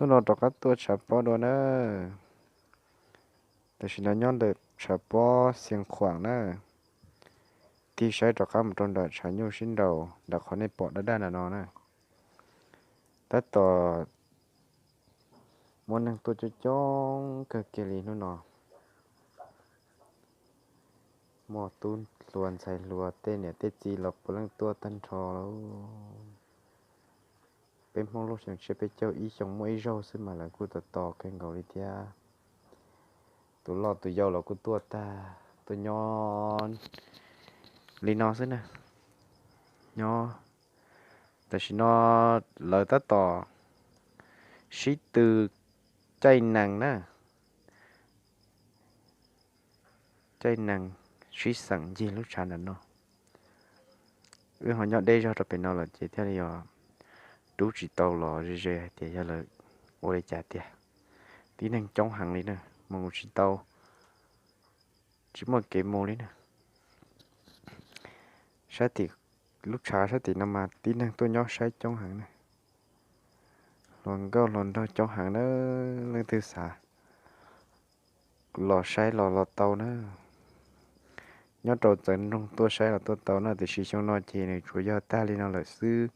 Hnub no rov qab tuaj tshav pob dua na. Tam sim no nyob ntawm tshav pob Xiav Khuam na. Tig saib rov qab mus rau nram tshav nyuj sib nraus nram qhov nej pom daj daj ntawm no na. Tab tom muaj neeg tuaj coob coob kawg kiag li hnub no. Muaj tub hluas ntxhais hluas tej niam tej txiv los puav leej tuaj tag nrho lauj. Peb Hmoob lub xyoo tsiab peb caug ib xyoos muaj ib zaug xwb mas lawv kuj tos tos kawg nkaus li thiab. Tus loj tus yau los kuj tuaj tag, tuaj nyob li no xwb na. Nyob tam sim no lawv tab tom sib tw caij nees na, caij nees sib xeem ncig lub tshav ntawm no. Wb ho nyob deb zog rau pem no lawm ces thiaj li os rub tsis tau los ze ze hais tias yog lawv ua li cas tiag. Tib neeg coob heev li na, mus tsis tau, tsis muaj kev mus li na. Saib tim lub tshav sab tim no mas tib neeg tuaj nyob saib coob heev na. Hluas nkauj hluas nraug coob heev na, leej twg xav los saib los los tau na. Nyob rau txawv nroog tuaj saib los tuaj tau na, tiam sis xyoo no ces nws tsuas yog tag li no lawm xwb.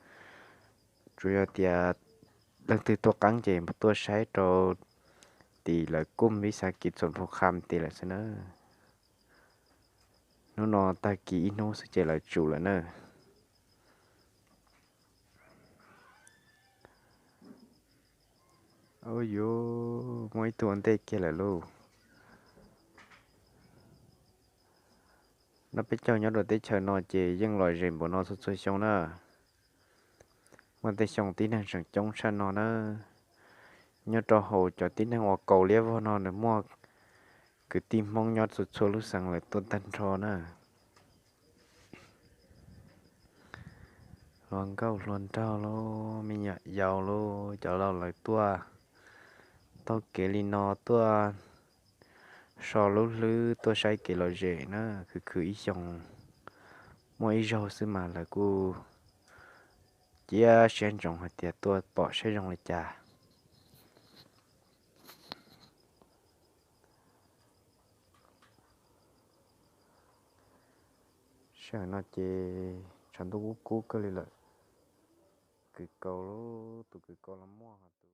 Tsuas yog tias leej twg tuaj qeeb ces tuaj saib rau tim lawv kuj vis xav kis txuam phu kham tid lawm xwb na. Hnub no tag kis ib hnub xwb ces lawv tsum lawm na. Au yuv, muaj ib tug ua ntej kiag lawm lauj. No peb caug nyob rau teb chaws no ces yeej lom zem npaum no txhua txhua xyoo na. Muaj tej xyoo tib neeg tseem coob tshaj no na. Nyob rau hauv cov tib neeg uas kaus liab vog no nws muaj kwv tij Hmoob nyob txhua txhua lub xeev lawv tuaj tag nrho na. Hluas nkauj hluas nraug lauj, me nyuam yaus lauj, cov laus lawv tuaj taug kev li no tuaj so lub hlwb tuaj saib kev lom zem na, khwv khwv ib xyoos muaj ib zaug xwb mas lawv kuj cia siab ntsoov hais tias tuaj pom saib zoo li cas. Sij hawm no ces tshav ntuj kub kub kawg li lawm. Kws kaus, tus kws kaus los muaj.